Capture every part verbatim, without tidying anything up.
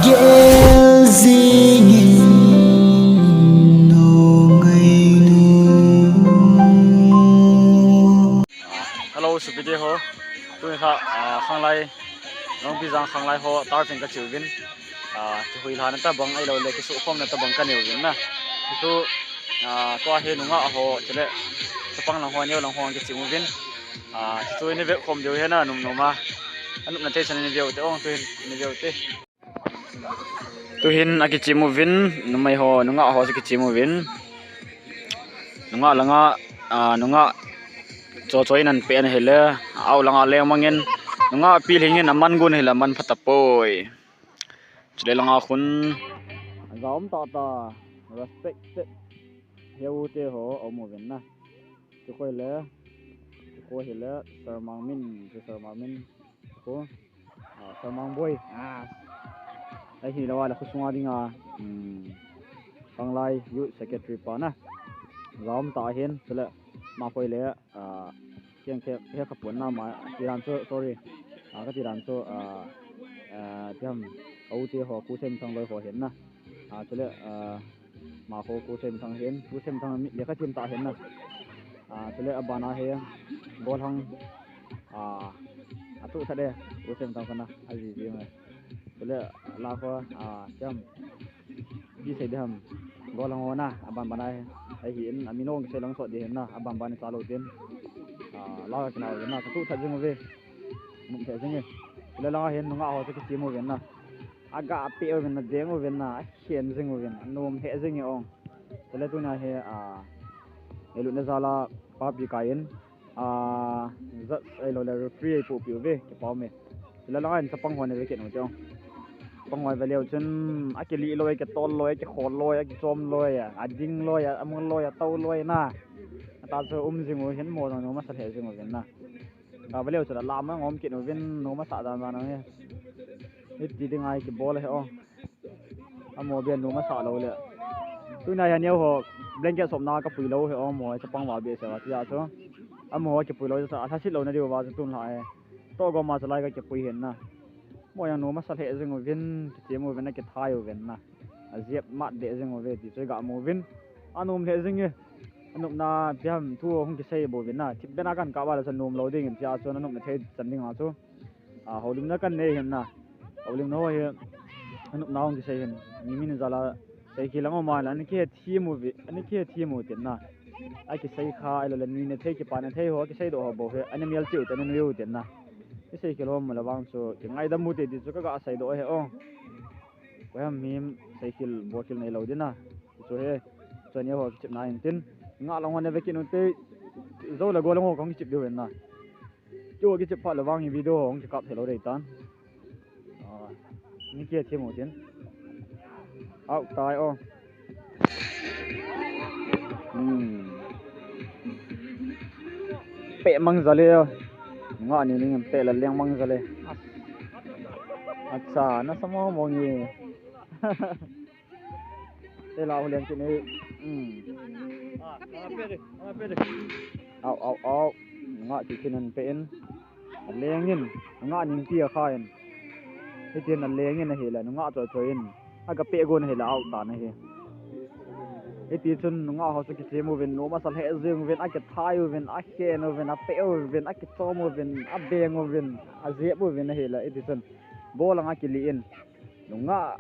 Gel jingin nungei nu. Hello, supite ho. Tuni kha, ah, khanglai, Longpijang khanglai ho, tarfin kachiuvin. Ah, kihuilhana tabang ahilouleh, kisukhomna tabang kaneiyuvin na. Kisu, ah, tua hi nungah ho, chule, chapang lang ho, neo lang ho, kichimuvin. Ah, kichu ini vekhom diu hi na, nom nom a. Anopna thei chan ini veu te, ong tu ini veu te. Tuhin akichimuvin, numei ho, nungah ho, kichimuvin. Nungah langa, ah, nungah cho cho in anpe ahile, au langa leng mangin, nungah pilhingin aman gun ahile, aman phatapoi. Chule langa khun, ajaum tata, respected. Heu te ho, aumuvin na. Chukoi le, chukoi hile, Sir Mangmin, Sir Mangmin, ko, ah, Sir Mangboi, ah, ahilou le, khosunga dinga, um, Khanglai Youth Secretary pa na, ajaum ta ahin, chule, ma koi le, ah, keng khe, he kapon na ma, tiran so, sorry, ah, katiran so, ah, ah, tiam, au te ho, Kusem Thangloi ho hin na, ah, chule, ah, Ma ho Kusem Thang hin, Kusem Thang mi lekha thim ta hin na. Ah, chule abana hi, Golhang, ah, atu thade, Kusem Thang kana, aji ji me. Chule la ko, ah, cham. Ji sei de ham. Golhang ho na, aban bana hi. Ahi in, ami nong sei lang so de hin na, aban bana cha lou din. Ah, la ka na na, ka tu tha jing ve. Mum the jing e. Chule la hin, nungah ho se kichimu ve na. Aga pe uvin na, deng uvin na, akhen jing uvin, anom lheh jing e ong. Chule tuna hi, ah, elutna jal a papi kai in, ah, judge ahilou le referee eipohpi uve, kipah ume. Chule langa hin chapang ho nave kit u te ong. Chapang ho ve leu chun, akilih loi, akitol loi, akikhol loi, akichom loi, ading loi, amu loi, atou loi na. Ata chu um jing u hin mo jong nom asa lheh jing uvin na. Ka ve leu chu la lam a ngom kit uvin, nom asa dan dan hi. Hiti ding a kibol hi o. Amo bia nom asa lou le. Tuna hi aneo ho blanket sopna kapui lou hi o, mo chapang val bia se va tia chu. Amo ho kipui lou chu, alhasit louna diu va chu tun lha e. To gom a chu lai kakipui hin na. Mo jong nom asa lheh jing uvin, kichim uvin, akithai uvin na. Ajep mat deh jing uve ti chu iga mu uvin. Anom lheh jing e. Anopna piam thu hung kisei bou uvin na. Thipbeh a kan kap val a chu nom lou ding in tia chu anopna thei chan ding a chu. A, houlimna kan nei hin na. Houlimna ho hi anopna hung kisei hin. Mi min jal a seikhel lang um a le, ani kihethem uve, ani kihethem u tin na. Akisei kha, ahilou le nuina thei, kipana thei ho, kiseidoh ho bou hi, ani mel cheh u tin, ani nui u tin na. Iseikhel ho mu le vang chu, kingaidam u te ti chu kaga seidoh hi o. Koiham mi seikhel, bolkhel neilou ding na. Chu hi, chu aneo ho kichepna hin tin. Nungah lang ho nave kit u te, jou le gol lang ho kahung kichep diu hin na. Chu kichep phat le vang hi video ho hung kikap thei lou ding tan. Ah, ni kihethem u tin. Au tai o. Hmm. Peh mang jal e. Nungah ni ning peh la leng mang jal e. Acha, nasa mo mo nge. Te la hu leng kit ni. Hmm. Au, au, au. Nungah kikhin in peh in. Aleng in, nungah ning pi akha in. Hitin aleng in ahile, nungah choi choi in. Aga peh gon ahile, out tan ahi. Hiti chun nungah ho chu kichim uvin, nom asa lheh jing uvin, akithai uvin, akhen uvin, apeh uvin, akichom uvin, abeng uvin, ajep uvin ahile, hiti chun. Bol lang akilih in. Nungah,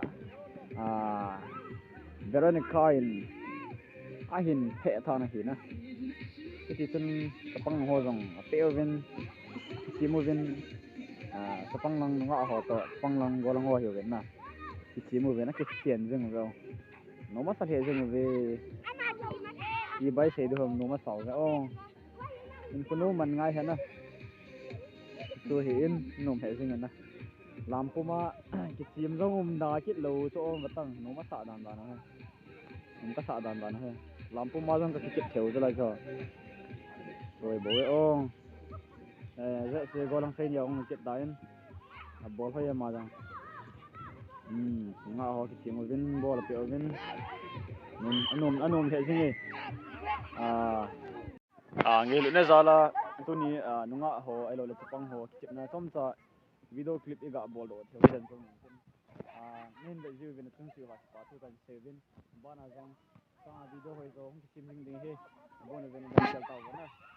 ah, Veronica in ahin peh tha na hi na. Hiti chun chapang ho jong apeh uvin, kichim uvin, ah, chapang lang nungah ho toh, chapang lang gol lang ho hi uvin na. Kichim uvin, akikhen jing uve. Nom asa lheh jing uve. Ibai sei diu ham, nom asa uve o. In kunu man ngai hi na. Tu hi in, nom lheh jing na. Lam pum a, kichim jong um da kit lou chu um vatang, nom asa dan dan a. Nom kasa dan dan a. Lam pum a jong kakichep thei u chu lai chu. Roi bou e ong. Eh, je se gol lang sei ni ong kit da in. Abol hoi ama jong. Hmm, nungah ho kichim uvin, bol apeh uvin. Nom, anom, anom lheh jing e. Ah, ah, ngeilutna jal a, tuni, ah, nungah ho, ahilou le chapang ho, kichepna chomcha video clip iga bol doh thei u den chu. Ah, Jiu vin tung si va pa tu tan se vin. Bana jong sa video hoi jo hung kisim hing ding hi. Abon vin dan sel tau na.